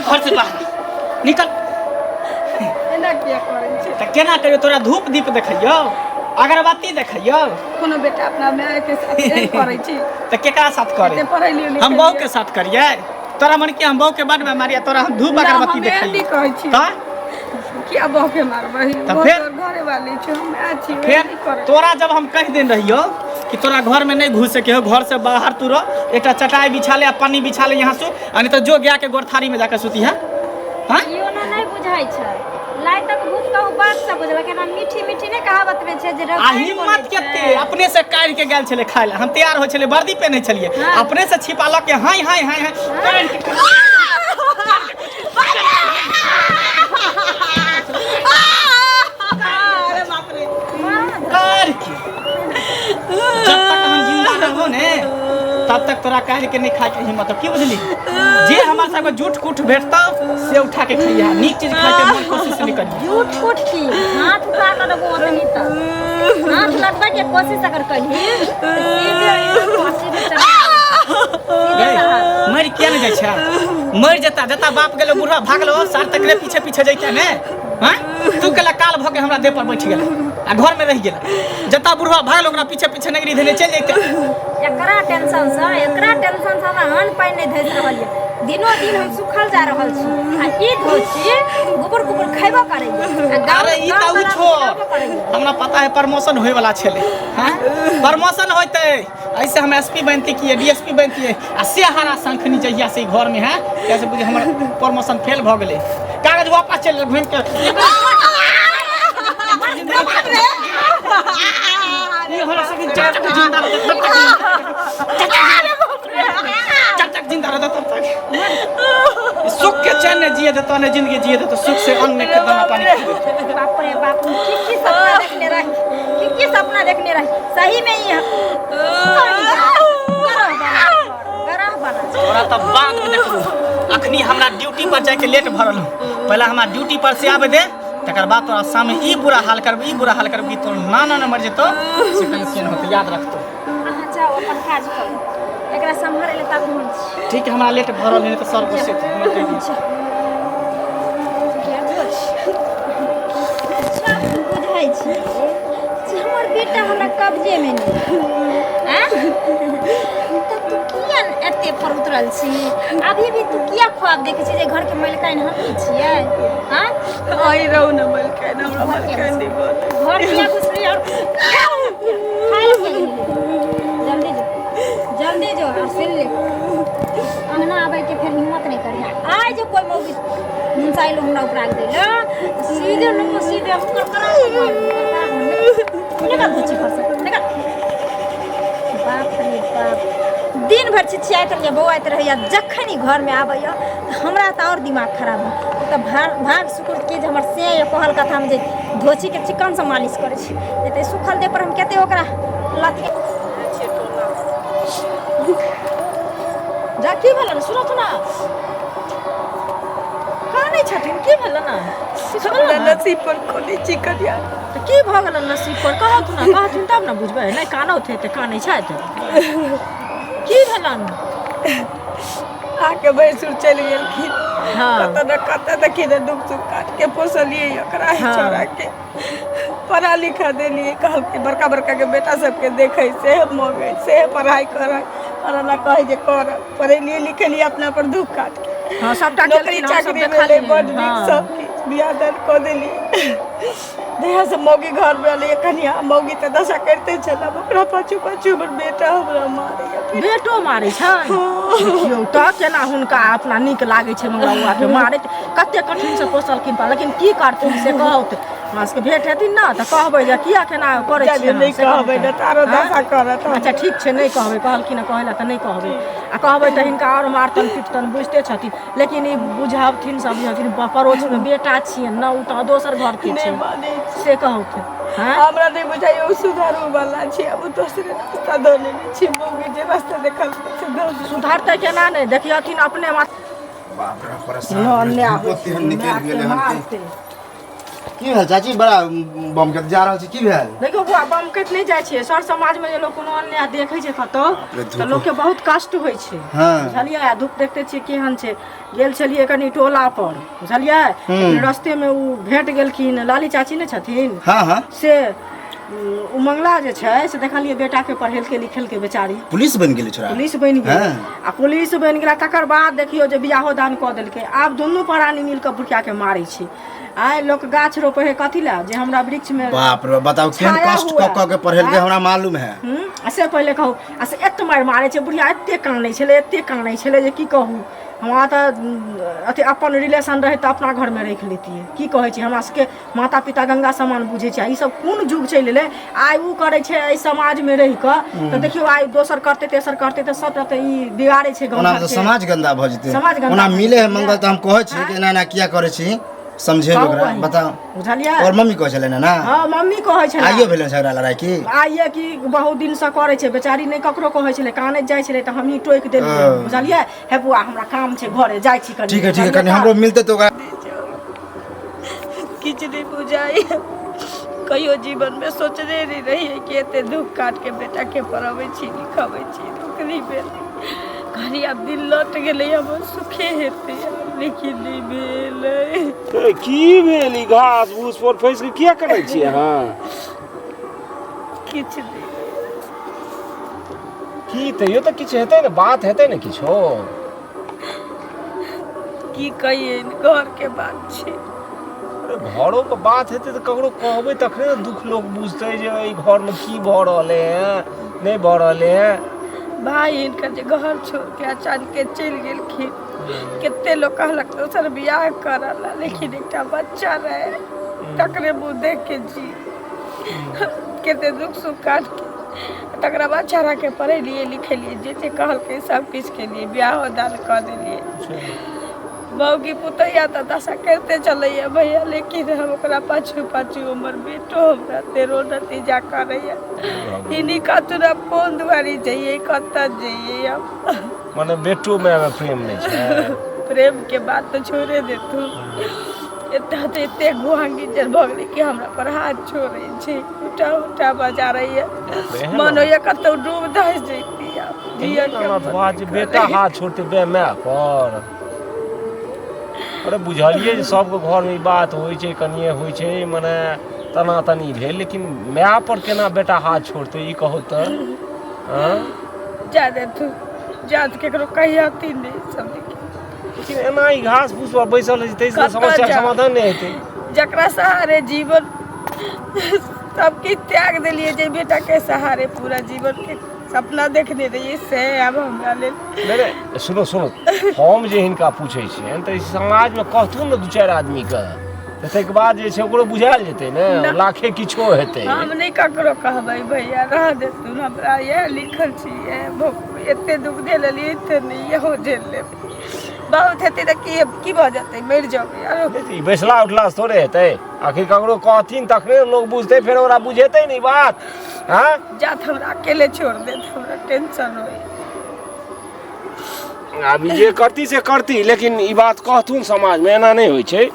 घर से बाहर निकल। एना किया करै छी? तऽ केना करियौ? तोरा धूप दीप देखैयौ, अगरबत्ती देखैयौ? कोनो बेटा अपना माय के साथ एहन करै छी? तऽ केकरा साथ करे? एते पढ़ेलियै हम लिखेलियै। बहू के साथ करियै? तोरा मन कि हम बहू के बड मारिया, तोरा हम धूप ना, अगरबत्ती हम एहन देखैयौ? नहि कहै छी। तऽ किया बहू के मारबै? तऽ वो फेर? तोहर घरे वाली छौ, हम माय छी। फेर एहन नहि करै। तोरा जब हम कहि देने रहियौ कि तोरा घर में नहीं घुसे के हो, घर से बाहर तू रह, एकटा चटाई बिछा ले आ पन्नी बिछा ले, यहाँ सु, आ नहीं तो जो गया के गोरथारी में जाकर सुती है। हाँ? ई ओना नहि बुझाइ छै, लाइटक भूत कहू बात से बुझलक। एना मीठी मीठी नहि कहावत में छै जे आ रसायन हिम्मत बोलै केते छै। अपने से काढ़ि के गेल छलै खाय लए। हम तैयार होइ छलै, वर्दी पहिने छलियै। हाँ। अपने से छिपा लऽ के हाय हाय हाय हाय काढ़ि के। अरे बाप रे! काढ़ि के, जब तक हम जिंदा रहबो ने, तब तक तोरा काढ़ि के नहीं खाय के हिम्मत हो। की बुझली? जे हमर सबके जूठ कुठ भेटतौ से उठा के खइहा, नीक चीज खाय के मन कोशिश नहीं करिहे। झूठ फूट की हाथ उठा कऽ देबो ओतनी तक। हाथ लगबै के कोशिश अगर करही तऽ सीधे सीधे चढ़ा सीधे गई, चढ़ा। मरि किया नहीं जाइ छै? मरि जेता। जता बाप गेलो, बूढ़ा भागलो, सार तकरे पीछे पीछे जैते ने। हाँ, तू केला काल भऽ के हमरा देह पर बैठ गेल आ घर में रहि गेल? जता बुढ़वा भागल, ओकरा पीछे पीछे नगरी धने चलि जैते। एकरा टेंशन से हमरा अन्न पानि नहि धसि रहल यऽ। दिनो दिन हम सुखल जा रहल छी आ ई धोची गुबुर गुबुर खयबो करैया आ गाँव अरे ई तऽ उ गाँववला छोड़। खिलाबो करैया। हमरा पता है, प्रमोशन होय वाला छलै। हाँ, प्रमोशन होते ऐसे हम एसपी बनती कि डीएसपी बनती। आ से हरा शंखनी जहिया से ई घर में है, कैसे बुझे हमर प्रमोशन फेल भऽ गेलै। कागज वापस चलि गेल घुमि के। ई हमरा सबके जब तक जिंदा रहतै तब तक, जब तक जिंदा रहतै तब तक सुख के चैन ने जिए देतो, ने जिंदगी जिए देतो। सुख से अन्न ने दाना पानी खाए देतो। बाप रे बाप, हम की की सपना देखने रही, की की सपना देखने रही। सही में ई गरह बना। तोरा तऽ बाद में देखबो, अखनी हमरा ड्यूटी पर जाके लेट भऽ रहल हूँ। पहले हमरा ड्यूटी पर से आबे दे, तकर बाद तोरा सामने ई बुरा हाल करब, ई बुरा हाल करब कि तोर नाना न मर जेतो से कहीं केन होतै, याद रखतो। अहाँ जाउ, अपन काज करू, एकरा सम्हारै लए तब हम छी। ठीक है, हमरा लेट भऽ रहल है, नहीं तऽ सर गुस्से थे हमरा कहि दियौ। सब बुझै छी जे हमर बेटा हमरा कब्जेमे नहि आँय? तऽ तू किया एते पर उतरल छी? अभी भी तू किया ख्वाब देखै छी जे घरके मालिकाइन हमही छियै? आँय? अहीं रहू ने मलकाइन, हमरा मलकाइन नहि बोलै। घर किया घुसली और खाय लए किया गेली? जल्दी जो, जल्दी जो। और सुन ले, अंगना आबै के फेर हिम्मत नहीं करी। आइ जे कोई मौगी मुनसाइलो हमरा उपरा के देला, सीधे न सीधे हम करकरा के मारब, करकरा के मारब। निकल धोची घर से निकल। बाप रे बाप, दिन भरि छिछियाइत रहैया, बौआइत रहैया। जखन ई घरमे आबैया तऽ हमरा तऽ आओर दिमाग खराब हो। तऽ भाग भाग शुक्र की जे हमर से कहल कथामे जे धोचीके चिकनसँ मालिश करै छी, नहि तऽ सुखल देह पर हम कते ओकरा लत। जा, की भेलन? सुनत ना, कानै छथिन, की भेलन? किछु भेलन? हमरा नसीब पर खोलै छी कनिया। तऽ की भऽ गेलन नसीब पर? कहथुन ने, कहथुन तब ने बुझबै। नहि कानौत हेतै, कानै छथि, की भेलन? अहाँके भैंसुर चलि गेलखिन। हाँ। कतऽ ने कतऽ देखिए ने, दुख सुख काट के पोसलियै ओकरा। हाँ। छौड़ा के पढ़ा लिखा देलियै। कहलकै बड़का बड़का के बेटा सबके देखै से मगै से पढ़ाइ करै, पढ़ा कहै जे कर। पढ़ेलियै लिखेलियै अपना पर दुख काट के। हाँ, सबटा नौकरी केलखिन, हमसब चाकरी भेलै देखलियै। बड नीक। हाँ। सब किछु बियाह दान कऽ देलियै। जहिया से मौगी घर में एलै कनिया, मौगी तऽ दशा करिते छल। आब ओकरा पाछू पाछू हमर बेटा हमरा मारैया। बेटो मारै छनि? देखियौ तऽ केना हुनका अपना नीक लागै छै मंगला बौआके मारैत। कते कठिनसँ पोसलखिन पा, लेकिन की करथिन से कहौत। हमरा सबके भेंट हेथिन ने तऽ कहबै जे किया केना करै चलियौ, छियै नहि से कहबै कहतै। ने तऽ आरो आँय? दशा करत। अच्छा ठीक छै, नहि कहबै। कहलखिन हँ कहै लए तऽ नहि कहबै। आ कहबै तऽ हिनका आओर मारतनि पिटतनि, बुझिते छथिन। लेकिन ई बुझाबथिन समझथिन, पड़ोसमे बेटा छियनि ने, ओ तऽ दोसर घरके नहि छै। मानै छी। से कहौथिन हँ। हमरा नहि बुझाइया ओ सुधारू वाला छै। आब ओ दोसरे रास्ता धऽ लेने छी। मौगी जे रास्ता देखल से धऽ लेने। सुधरतै केना नहि? देखियथिन अपने माथ बाप रे, न परेशान अन्याय धूपो होइ छै, तेहन निकलि मायके गेलै हन कि मारतै। की भेल चाची बड़ा बम के जा रहल छी की भेल देखियौ बौआ बमकैत नहि जाइ छियै सर समाजमे जे लोक कोनो अन्याय देखै छै कतौ रे धूप। तऽ लोकके बहुत कष्ट होइ छै हँ। बुझलियै आ धूप देखते छियै केहन छै गेल छलियै कनि टोला पर बुझलियै लेकिन रस्तेमे ओ भेट गेलखिन लाली चाची नहि छथिन हाँ हाँ से ओ मंगला जे छै से देखलियै बेटाके पढ़ेलकै लिखेलकै बेचारी पुलिस बनि गेलै छोरा पुलिस बनि गेल हाँ। आ पुलिस बनि गेला तकर बाद देखियौ जे बियाहो दान कऽ देलकै आब दुनू प्राणी मिल कऽ बुढ़ियाके मारै छै आइ लोक गाछ रोपै है कथी लए जे हमरा वृक्षमे बाप रे बताउ केहन छाया कष्ट हुए। कऽ कऽ के पढ़ेलकै हमरा मालूम है आ से पहिले कहू आ से एते मारि मारै छै बुढ़िया एते कानै छलै एते कानै छलै जे की कहू हमरा तऽ अथी अपन रिलेशन रहै तऽ अपना घरमे राखि लेतियै की कहै छी हमरा सबके माता पिता गंगा समान बुझै छै आ ई सब कोन युग चलि एलै आइ ओ करै छै एहि समाजमे रहि कऽ तऽ देखियौ आइ दोसर करतै तेसर करतै तऽ सबटा तऽ ई बिगाड़ै छै गाँव ओना तऽ घरके। समाज गंदा भऽ जेतै समाज गन्दा ओना भऽ मिले है जेतै। मंगल तऽ हम कहै छी कि एना एना किया करै छी समझेबै कहू ओकरा अहीं। बताउ बुझलियै और मम्मी कहै छलै ने ना हँ मम्मी कहै छलै आइयो भेलै झगड़ा लड़ाई की आइए कि बहुत दिनसँ करै छै बेचारी नहि ककरो कहै छलै कानैत जाइ छलै तऽ हमही टोकि देलियै हँ। बुझलियै हे बौआ हमरा काम छै घरे जाइ छी कनि ठीक है ठीक है बुझलियै कनि हमरो मिलतै तऽ ओकरा किछु नहि बुझाइए कहियो जीवनमे सोचने नहि रहियै कि एते दुःख काटके बेटाके पढ़बै छी लिखबै छी नौकरी भेल कहलियै आब दिन लौट गेलै हमर सुखे हेतै लेकिन नहि भेलै ए, की भेल ई घास भूस पर फँसि कऽ किया करै छियै अहाँ किछु नहि की तैयो तऽ किछु हेतै ने बात हेतै ने किछो की कहियै घरके बात छै अरे घरोके बात हेतै तऽ ककरो कहबै तखने ने दुःख लोक बुझतै जे एहि घरमे की भऽ रहलै हँ नहि भऽ रहलै हँ भाय हिनकर जे घर छोड़ के अचानके चलि गेलखिन कते लोक कहलक दोसर बियाह करऽ ला लेकिन एकटा बच्चा रहे तकरे मुँह देख के जी कते दुख सुख काट के तकरा बाद छौड़ाके पढ़ेलियै लिखेलियै जे जे कहलकै सब किछु केलियै बियाहो दान कऽ देलियै मौगी पुतैया तऽ दशा करिते चलैया भैया लेकिन हम ओकरा पाछू पाछू हमर बेटो हमरा तेरो नतीजा करैया इन्हीं कतू आब कोन दुआरी जइयै कतऽ जइयै हम मने बेटो मायमे प्रेम नहि छै प्रेम के बात तऽ छोड़े देतू एतऽ तऽ एते गुहांगी जर भऽ गेलै कि हमरा पर हाथ छोड़ै छै उठा उठा बजारैया मन होइया कतौ डूब धस जैती आब जियऽ के एहन मन बात जे नहि बेटा करैया। हाथ छोड़तै बे माय पर अरे बुझलियै जे सबके घरमे ई बात होइ छै कनिए होइ छै मने तना तनी भेल लेकिन माय पर केना बेटा हाथ छोड़तै ई कहू तऽ आँय? जा देतू जात केकरो कहियाती नहि सब लेकिन एना ई घास फूस पर बैसल रहै छै ताहिसँ कतऽ समस्याके जाउ? समाधान नहि हेतै जकरा सहारे जीवन सब किछु त्याग देलियै जे बेटा के सहारे पूरा जीवन के सपना देखने रहियै से आब हमरा लेल नहि नहि सुनो सुनो हम जे हिनका पूछै छियनि तऽ समाजमे कहथुन ने दू चारि आदमीके तऽ ताहिके बाद जे छै ओकरो बुझायल जेतै ने ना। लाखे किछो हेतै हम नहि ककरो कहबै भैया रह देतुन हमरा इएह लिखल छी इएह भोगबै एते दुख झेललियै एते नहि इहो झेल लेबै बहुत हेतै तऽ की की भऽ जेतै मरि जेबै आरो नहि तऽ ई बैसला उठलासँ थोड़े हेतै आखिर ककरो कहथिन तखने लोक बुझतै फेर ओकरा बुझेतै ने ई बात हँ जात हमरा अकेले छोड़ देत हमरा टेंशन होइए आब ई जे करती से करती लेकिन ई बात कहथुन समाजमे एना नहि होइ छै